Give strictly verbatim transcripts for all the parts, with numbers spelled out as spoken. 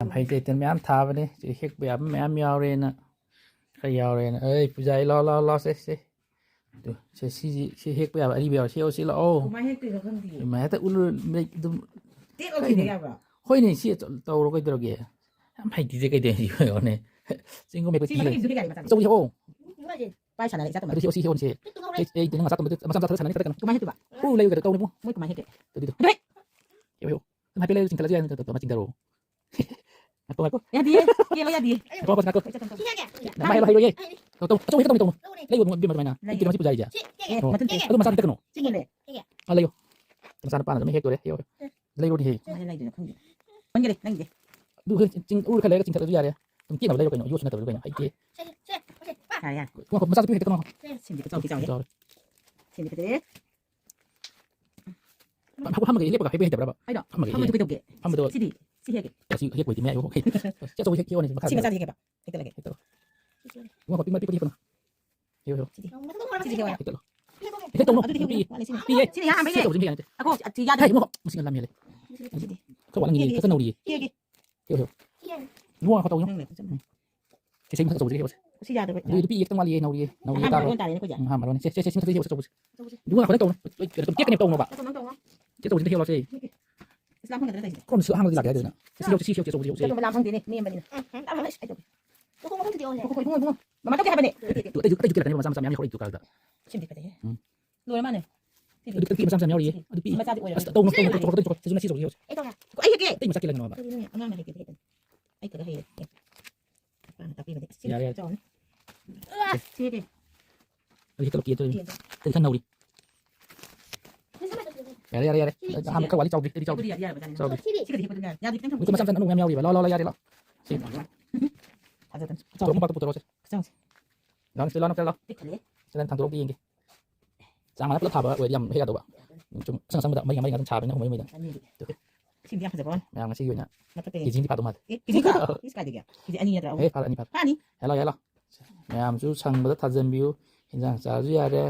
ꯌꯥꯝ ꯍꯩꯇ ꯍꯩꯇꯅ ꯃꯌꯥꯝ ꯊꯥꯕꯅꯦ꯫ ꯁꯤ ꯍꯦꯛꯄ ꯌꯥꯕ ꯃꯌꯥꯝ ꯌꯥꯎꯔꯦꯅ, ꯈꯔ ꯌꯥꯎꯔꯦꯅ꯫ ꯑꯩ ꯄꯨꯖꯥꯔꯤ, ꯂꯥꯎ, ꯂꯥꯎ, ꯂꯥꯎ, ꯁꯦ, ꯁꯦ꯫ ꯑꯗꯨ, ꯁꯦ, ꯁꯤꯁꯤ, ꯁꯤ ꯍꯦꯛꯄ ꯌꯥꯕ ꯑꯔꯤꯕ ꯌꯥꯎꯔꯦ꯫ ꯁꯤ, ꯁꯤ ꯂꯥꯛꯑꯣ꯫ ꯀꯃꯥꯏꯅ ꯍꯦꯛꯇꯣꯏꯅꯣ ꯈꯪꯗꯤꯌꯦ꯫ ꯏꯃꯥ, ꯍꯦꯛꯇ ꯎꯠꯂꯨ-, ꯑꯗꯨꯝ ꯇꯦꯛ ꯂꯥꯎ ꯀꯩꯅꯣ? ꯊꯤꯗ ꯌꯥꯕ꯭ꯔꯣ? ꯍꯣꯏꯅꯦ, ꯁꯤ ꯇꯧꯔꯣ, ꯀꯩꯗꯧꯔꯒꯦ? ꯌꯥꯝ ꯍꯩꯇꯤꯁꯦ ꯀꯩꯗꯧꯔꯤꯅꯣ ꯌꯦꯡꯉꯣꯅꯦ꯫ ꯆꯤꯡꯒꯨꯝ ꯍꯦꯛꯄ ꯁꯤ ꯊꯤ ꯍꯦꯛ-꯫ ꯃꯊꯛꯀꯤꯁꯨ ꯍꯦꯛ ꯌꯥꯏꯌꯦ, ꯃꯆꯥ ꯃꯆꯥ꯫ ꯑꯆꯧꯕ ꯍꯦꯛꯑꯣ꯫ ꯄꯥꯏ ꯁꯥꯟꯅꯔꯦ, ꯏꯆꯥ ꯇꯣꯝꯕ꯫ ꯑꯗꯨ ꯁꯤ, ꯁꯤ ꯍꯦꯛꯑꯣꯅꯦ, ꯁꯤ꯫ ꯑꯩ, ꯑꯩ ꯅꯪ ꯃꯆꯥ ꯇꯣꯝꯕꯗꯤ ꯃꯆꯥ ꯃꯆꯥ ꯊꯥꯗ ꯁꯥꯟꯅꯅꯤ ꯈꯛꯇ ꯀꯩꯅꯣ꯫ ꯀꯃꯥꯏꯅ ꯍꯦꯛꯇꯣꯏꯕ? ꯎ, ꯂꯩꯌꯨ ꯀꯩꯅꯣ, ꯇꯧꯅꯦ ꯏꯕꯨꯡꯉꯣ꯫ ꯃꯣꯏ ꯀꯃꯥꯏꯅ ꯍꯦꯛꯀꯦ? ꯑꯗꯨꯗꯤ꯫ ꯍꯦꯛꯑꯣ, ꯍꯦꯛꯑꯣ꯫ ꯑꯗꯨꯝ ꯍꯥꯏꯐꯦꯠ ꯂꯩꯔꯒ ꯆꯤꯡꯈꯠꯂꯁꯨ ꯌꯥꯏ, ꯅꯠꯇ꯭ꯔꯒ ꯃꯆꯤꯟ ꯊꯥꯔꯛꯑꯣ꯫ ꯉꯥꯏꯈꯣ, ꯉꯥꯏꯈꯣ꯫ ꯌꯥꯗꯤꯌꯦ꯫ ꯀꯦꯜꯂꯣ ꯌꯥꯗꯤꯌꯦ꯫ ꯉꯥꯏꯈꯣ, ꯉꯥꯏꯈꯣ꯫ ꯁꯤ ꯍꯦꯛꯀꯦ꯫ ꯅꯃꯥꯏ ꯍꯥꯏꯔꯣ, ꯍꯩꯔꯣꯏꯌꯦ꯫ ꯇꯧ, ꯇꯧ, ꯑꯆꯧꯕ ꯍꯦꯛꯀꯗꯧꯅꯦ, ꯇꯧꯅꯣ꯫ ꯂꯩꯌꯣ, ꯏꯕꯦꯝꯃ, ꯑꯗꯨꯃꯥꯏꯅ꯫ ꯂꯩꯌꯣ꯫ ꯑꯩ ꯀꯩꯅꯣ ꯁꯤ ꯄꯨꯖꯥꯔꯤꯁꯦ꯫ ꯁꯤ ꯍꯦꯛꯀꯦ꯫ ꯑꯣ꯫ ꯃꯊꯟ ꯍꯦꯛꯀꯦ꯫ ꯑꯗꯨ ꯃꯆꯥꯗꯨꯗꯤ ꯀꯩꯅꯣ? ꯁꯤꯅꯅꯦ꯫ ꯍꯦꯛꯀꯦ꯫ ꯑꯥ, ꯂꯩꯌꯣ꯫ ꯃꯆꯥꯅꯨꯄꯥꯅ ꯑꯗꯨꯝ ꯍꯦꯛꯇꯣꯔꯦ꯫ ꯍꯦꯛꯑꯣ꯫ ꯂꯩꯔꯣꯅꯦꯍꯦ꯫ ꯀꯃꯥꯏꯅ ꯂꯩꯗꯣꯏꯅꯣ ꯈꯪꯗꯦ꯫ ꯑꯣꯟꯈꯔꯦ ꯅꯪꯒꯤꯁꯦ꯫ ꯑꯗꯨ ꯍꯣꯔꯦꯟ ꯆꯤꯡ ꯎꯔ ꯈꯔ ꯂꯩꯔꯒ ꯆꯤꯡꯊꯠꯂꯁꯨ ꯌꯥꯔꯦ꯫ ꯑꯗꯨꯝ ꯇꯦꯛꯅꯕ ꯂꯩꯔꯣ ꯀꯩꯅꯣ, ꯌꯣꯠꯁꯨ ꯅꯠꯇꯕꯗꯨ ꯀꯩꯅꯣ꯫ ꯍꯩꯇꯦ꯫ ꯁꯦ, ꯁꯦ, ꯁꯦ, ꯄꯥ꯫ ꯌꯥꯔꯦ, ꯌꯥꯔꯦ꯫ ꯉꯥꯏꯈꯣ, ꯃꯆꯥ ꯄꯤꯛꯇꯨ ꯍꯦꯛꯇ ꯀꯩꯅꯣ꯫ ꯁꯦ, ꯁꯤꯃꯗꯤ ꯆꯥꯎꯗꯤ ꯆꯥꯎꯔꯦ꯫ ꯆꯥꯎꯔꯦ꯫ ꯁꯤꯃꯗꯤ ꯐꯖꯩꯌꯦ꯫ ꯐꯝ-, ꯐꯝꯃꯒ ꯂꯦꯞꯄꯒ ꯍꯦꯛꯄ ꯍꯩꯇꯕ꯭ꯔꯕ? ꯍꯥꯏꯔꯣ? ꯐꯝꯃꯒ ꯐꯝꯃꯁꯨ ꯍꯦꯛꯑꯦ꯫ ꯀꯩꯗꯧꯒꯦ? ꯐꯝꯕꯗꯣ ꯁꯤꯗꯤ, ꯁꯤ ꯍꯦꯛꯀꯦ꯫ ꯑꯁꯤ ꯍꯦꯛꯄ ꯑꯣꯏꯗꯤ ꯃꯌꯥꯏ ꯍꯣ-, ꯍꯦ-, ꯁꯤ ꯑꯆꯧꯕ ꯍꯦꯛ ꯍꯦꯛꯑꯣꯅꯦ, ꯃꯈꯥ ꯁꯤ ꯃꯆꯥꯗꯤ ꯍꯦꯛꯀꯦꯕ꯫ ꯍꯦꯛꯇꯠꯂꯒꯦ꯫ ꯍꯦꯛꯇꯠꯂꯣ꯫ ꯏꯕꯨꯡꯉꯣ, ꯑꯄꯤꯛꯄ, ꯑꯄꯤꯛꯄꯗꯤ ꯍꯦꯛꯀꯅꯨ꯫ ꯍꯦꯛꯑꯣ, ꯍꯦꯛꯑꯣ꯫ ꯁꯤꯗꯤ꯫ ꯁꯤꯗꯤ ꯍꯦꯛꯑꯣ꯫ ꯍꯦꯛꯇꯠꯂꯣ꯫ ꯑꯗꯨꯗꯤ ꯍꯦꯛꯎ꯫ ꯍꯦꯛꯇꯠꯂꯣ꯫ ꯋꯥꯠꯂꯤ, ꯁꯤꯅ꯫ ꯄꯤꯌꯦ꯫ ꯁꯤꯅ ꯌꯥꯝ ꯁꯤ ꯐꯩꯌꯦ꯫ ꯑꯆꯧꯕꯁꯤꯅ ꯍꯦꯛ ꯌꯥꯗꯦ꯫ ꯑꯀꯣ, ꯁꯤ, ꯁꯤ ꯌꯥꯗꯦ꯫ ꯍꯦ, ꯏꯕꯨꯡꯉꯣ, ꯃꯁꯤꯡ ꯌꯥꯝ ꯂꯥꯝ ꯍꯦꯜꯂꯦ꯫ ꯁꯤꯗꯤ꯫ ꯈꯔ ꯋꯥꯠꯂꯝꯒꯤꯅꯤ, ꯍꯦꯛꯑꯒꯦ꯫ ꯈꯔ ꯅꯧꯔꯤꯌꯦ꯫ ꯍꯦꯛꯑꯒꯦ꯫ ꯍꯦꯛꯑꯣ, ꯍꯦꯛꯑꯣ꯫ ꯏꯕꯨꯡꯉꯣ, ꯈꯔ ꯇꯧ, ꯅꯪ꯫ ꯅꯪꯅ ꯈꯨꯠ ꯆꯞ ꯃꯥꯟꯅꯩ꯫ ꯁꯤ ꯁꯦ ꯃꯁꯛ ꯑꯆꯧꯕꯁꯦ ꯍꯦꯛꯑꯣꯁꯦ꯫ ꯁꯤ ꯌꯥꯗꯕ꯫ ꯑꯗꯨ ꯅꯨꯄꯤ ꯌꯦꯛꯇ ꯃꯥꯜꯂꯤꯌꯦ, ꯅꯧꯔꯤꯌꯦ, ꯅꯧꯔꯤꯌꯦ, ꯑꯍꯥꯟꯕ ꯇꯥꯕ꯭ꯔꯣ? ꯑꯣꯏꯅ ꯇꯥꯔꯦꯅꯦ ꯑꯩꯈꯣꯏꯁꯦ꯫ ꯎꯝ, ꯑꯍꯥꯟꯕ ꯑꯣꯏꯅ꯫ ꯁꯦ, ꯁꯦ, ꯁꯦ, ꯁꯤ ꯃꯊꯛꯇ ꯌꯦꯛꯑꯣ, ꯑꯆꯧꯕꯁꯦ꯫ ꯑꯆꯧꯕꯁꯦ꯫ ꯏꯕꯨꯡꯉꯣ, ꯉꯥꯏꯈꯣ, ꯅꯪ ꯇꯧꯅꯨ꯫ ꯑꯩ ꯀꯩꯅꯣ ꯇꯧ-, ꯇꯦꯛꯀꯅꯦꯕ, ꯇꯧꯅꯣꯕ꯫ ꯁꯤ ꯑꯆꯧꯕꯁꯤꯗ ꯍꯦꯛꯑꯣ, ꯁꯦ꯫ ꯏꯁꯂꯥꯝ ꯈꯪꯗ꯭ꯔꯦ ꯇꯧꯔꯤꯁꯦ꯫ ꯀꯣꯟꯅ ꯁꯤ ꯑꯍꯥꯟꯕꯗꯤ ꯂꯥꯛꯀꯦ ꯍꯥꯏꯗꯅ꯫ ꯁꯤ ꯌꯦꯛꯑꯣ, ꯁꯤ ꯌꯦꯛꯑꯣ, ꯁꯤ ꯌꯦꯛꯑꯣ, ꯁꯤ꯫ ꯁꯤ ꯌꯦꯡꯕ ꯂꯥꯝ ꯈꯪꯗꯦꯅꯦ, ꯅꯦꯝꯕꯅꯤꯅ꯫ ꯎꯝ, ꯎꯝ, ꯎꯝ, ꯑꯩ ꯇꯧꯒꯦ꯫ ꯃꯈꯣꯡ, ꯃꯈꯣꯡ ꯊꯨꯗꯦꯛꯑꯣꯅꯦ꯫ ꯃꯈꯣꯡ, ꯃꯈꯣꯡ, ꯏꯕꯨꯡꯉꯣ, ꯏꯕꯨꯡꯉꯣ꯫ ꯃꯃꯥ ꯇꯧꯒꯦ ꯍꯥꯏꯕꯅꯦ꯫ ꯑꯇꯩ, ꯑꯇꯩ, ꯑꯇꯩꯁꯨ ꯀꯦꯜꯂꯛꯀꯅꯦꯕ, ꯃꯆꯥ, ꯃꯆꯥ ꯃꯌꯥꯝ ꯌꯥꯎꯔꯛꯏꯗꯨ ꯀꯥꯗ꯫ ꯁꯤꯃꯗꯤ ꯐꯖꯩꯍꯦ꯫ ꯎꯝ꯫ ꯂꯣꯏꯔ ꯃꯥꯅꯦ꯫ ꯁꯤꯗꯤ꯫ ꯑꯗꯨ ꯀꯦꯛ ꯃꯆꯥ ꯃꯆꯥ ꯌꯥꯝ ꯌꯥꯎꯔꯤꯌꯦ꯫ ꯑꯗꯨ ꯄꯤꯛꯑꯦ꯫ ꯃꯆꯥꯗꯤ ꯑꯣꯏꯔꯣꯏ꯫ ꯑꯁ, ꯇꯧꯅꯨ, ꯇꯧꯅꯨ, ꯇꯧꯅꯨ, ꯇꯧꯅꯨ, ꯇꯧꯅꯨ, ꯇꯧꯅꯨ꯫ ꯁꯤꯁꯨ ꯅꯁꯤ ꯇꯧꯔꯤꯌꯦ ꯍꯧꯖꯤꯛ꯫ ꯑꯩ ꯇꯧꯒꯦ꯫ ꯑꯩ ꯍꯦꯛꯀꯦ꯫ ꯑꯇꯩ ꯃꯆꯥ ꯀꯦꯜꯂꯛꯀꯅꯣꯕ꯫ ꯑꯗꯨꯗꯤꯅꯦ, ꯑꯉꯥꯡꯅ ꯍꯦꯛꯀꯦꯗꯤ ꯍꯦꯛꯀꯅꯤ꯫ ꯑꯩ ꯇꯧꯒꯦ ꯍꯩꯌꯦ꯫ ꯌꯥꯔꯦ, ꯌꯥꯔꯦ꯫ ꯁꯤ ꯌꯥꯔꯦ, ꯌꯥꯔꯦ꯫ ꯆꯥꯎꯅꯦ꯫ ꯑꯥ, ꯁꯤ ꯍꯦꯛꯀꯦ꯫ ꯑꯗꯨ ꯍꯦꯛꯇ ꯂꯧꯀꯦ, ꯑꯗꯨ ꯀꯦꯟꯗ꯭ꯔꯣ꯫ ꯑꯗꯨ ꯈꯔ ꯅꯧꯔꯤ꯫ ꯌꯥꯔꯦ, ꯌꯥꯔꯦ, ꯌꯥꯔꯦ꯫ ꯁꯤꯗꯤ ꯑꯍꯥꯟꯕ ꯈꯔ ꯋꯥꯠꯂꯤ, ꯆꯥꯎꯗ꯭ꯔꯤ, ꯑꯗꯨꯗꯤ ꯆꯥꯎꯗ꯭ꯔꯤ꯫ ꯁꯤꯕꯨꯗꯤ ꯌꯥꯗꯤ ꯌꯥꯔꯕꯖꯥꯠꯅꯤ꯫ ꯆꯥꯎꯗ꯭ꯔꯤ꯫ ꯁꯤꯒꯗꯤ ꯍꯦꯛꯄꯗꯨꯅꯦ꯫ ꯌꯥꯗꯤ ꯈꯤꯇꯪ ꯃꯣꯏ ꯃꯆꯥ ꯃꯆꯥ ꯑꯅꯧꯕ ꯃꯌꯥꯝ ꯌꯥꯎꯔꯤꯕ꯫ ꯂꯥꯎ, ꯂꯥꯎ, ꯂꯥꯎ, ꯌꯥꯔꯦ, ꯂꯥꯎ꯫ ꯁꯤ꯫ ꯊꯥꯖꯗꯅ꯫ ꯄꯨꯊꯣꯔꯛꯑꯣ, ꯃꯄꯥꯛꯇꯣ ꯄꯨꯊꯣꯔꯛꯑꯣꯁꯦ꯫ ꯆꯥꯎꯁꯦ꯫ ꯂꯥꯎ, ꯁꯤꯗ ꯂꯥꯎ, ꯁꯤꯗ ꯂꯥꯎ꯫ ꯄꯤꯛ ꯊꯜꯂꯦ꯫ ꯁꯤꯗ ꯊꯥꯡꯗꯣꯔꯛꯑꯣ, ꯌꯦꯡꯒꯦ꯫ ꯆꯥꯡ ꯃꯥꯟꯅ ꯄꯨꯂꯞ ꯊꯥꯕ ꯑꯣꯏꯔꯗꯤ ꯌꯥꯝ ꯍꯦꯛ ꯌꯥꯗꯧꯕ꯫ ꯁꯨꯝ ꯑꯁꯪ ꯑꯁꯪꯕꯗ ꯃꯔꯤ ꯃꯔꯤ ꯑꯗꯨꯝ ꯊꯥꯕꯅꯤꯅ ꯍꯨꯝꯃꯩ ꯍꯨꯝꯃꯩꯗ꯫ ꯑꯅꯤꯗꯤ꯫ ꯑꯗꯨ꯫ ꯁꯤꯗꯤ ꯌꯥꯝ ꯐꯖꯕ ꯋꯥꯅꯤ꯫ ꯃꯌꯥꯝ ꯉꯁꯤꯒꯤ ꯑꯣꯏꯅ ꯃꯊꯛꯇꯒꯤ꯫ ꯀꯦ ꯖꯤ ꯑꯃꯗꯤ ꯐꯥꯗꯧ ꯃꯥꯜꯂꯦ꯫ ꯑꯦ, ꯀꯦ ꯖꯤ ꯑꯃ? ꯏꯁ, ꯀꯥꯏꯗꯒꯤ? ꯀꯦ ꯖꯤ ꯑꯅꯤ ꯅꯠꯇ꯭ꯔꯥ ꯑꯍꯨꯝ? ꯑꯦ, ꯐꯥꯔꯅꯤ, ꯐꯥꯔꯅꯤ꯫ ꯐꯥꯅꯤ? Hello, hello. ꯃꯌꯥꯝꯁꯨ ꯁꯪꯕꯗ ꯊꯥꯖꯟꯕꯤꯌꯨ꯫ ꯍꯤꯟꯖꯥꯡ ꯆꯥꯔꯁꯨ ꯌꯥꯔꯦ꯫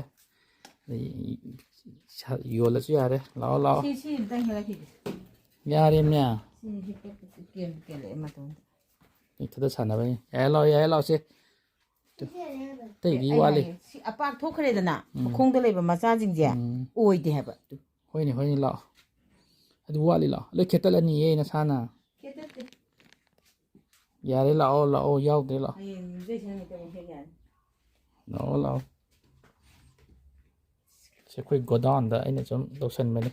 ꯑꯗꯩ ꯁꯥ-, ꯌꯣꯜꯂꯁꯨ ꯌꯥꯔꯦ꯫ ꯂꯥꯛꯑꯣ, ꯂꯥꯛꯑꯣ꯫ ꯁꯤ, ꯁꯤ ꯑꯝꯇꯪ ꯍꯦꯜꯂꯛꯈꯤꯒꯦ꯫ ꯌꯥꯔꯦꯃꯦ꯫ ꯁꯤ ꯍꯤꯞꯄ ꯀꯦꯟ ꯀꯦꯜꯂꯛꯑꯦ ꯃꯇꯣꯟꯗ꯫ ꯏꯊꯗ ꯁꯥꯟꯅꯕꯅꯤ꯫ ꯌꯥꯏ ꯂꯥꯛꯑꯣ, ꯌꯥꯏ ꯂꯥꯛꯑꯣ ꯁꯦ꯫ ꯑꯇꯩꯗꯤ ꯑꯩ ꯋꯥꯠꯂꯤ꯫ ꯍꯥꯏꯌꯦ, ꯁꯤ ꯑꯄꯥꯛ ꯊꯣꯛꯈ꯭ꯔꯦꯗꯅ, ꯎꯝ꯫ ꯃꯈꯣꯡꯗ ꯂꯩꯕ ꯃꯆꯥꯁꯤꯡꯁꯦ ꯎꯝ꯫ ꯑꯣꯏꯗꯦ ꯍꯥꯏꯕ꯫ ꯍꯣꯏꯅꯦ, ꯍꯣꯏꯅꯦ, ꯂꯥꯛꯑꯣ꯫ ꯑꯗꯨ ꯋꯥꯠꯂꯤ, ꯂꯥꯛꯑꯣ꯫ ꯂꯣꯏ ꯈꯦꯠꯇꯠꯂꯅꯤꯌꯦ ꯅꯁꯥꯅ꯫ ꯌꯥꯔꯦ, ꯂꯥꯛꯑꯣ, ꯂꯥꯛꯑꯣ, ꯌꯥꯎꯗ꯭ꯔꯦ, ꯂꯥꯛꯑꯣ꯫ ꯍꯌꯦꯡ ꯌꯨꯝꯖꯩ ꯁꯪꯉꯤꯗ ꯑꯃꯨꯛ ꯍꯦꯛ ꯌꯥꯅꯤ꯫ ꯂꯥꯛꯑꯣ, ꯂꯥꯛꯑꯣ꯫ ꯁꯤ ꯑꯩꯈꯣꯏ ꯒꯣꯗꯥꯎꯟꯗ ꯑꯩꯅ ꯁꯨꯝ ꯇꯧꯁꯟꯕꯅꯤ꯫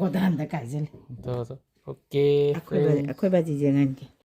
ꯒꯣꯗꯥꯎꯟꯗ ꯀꯥꯏꯁꯤꯜꯂꯦ꯫ ꯇꯧꯔꯁꯨ꯫ ꯑꯣꯀꯦ, ꯑꯩꯈꯣꯏ ꯕꯥ-, friends꯫ ꯑꯩꯈꯣꯏ ꯕꯥꯖꯤꯁꯦ ꯉꯟꯒꯦ꯫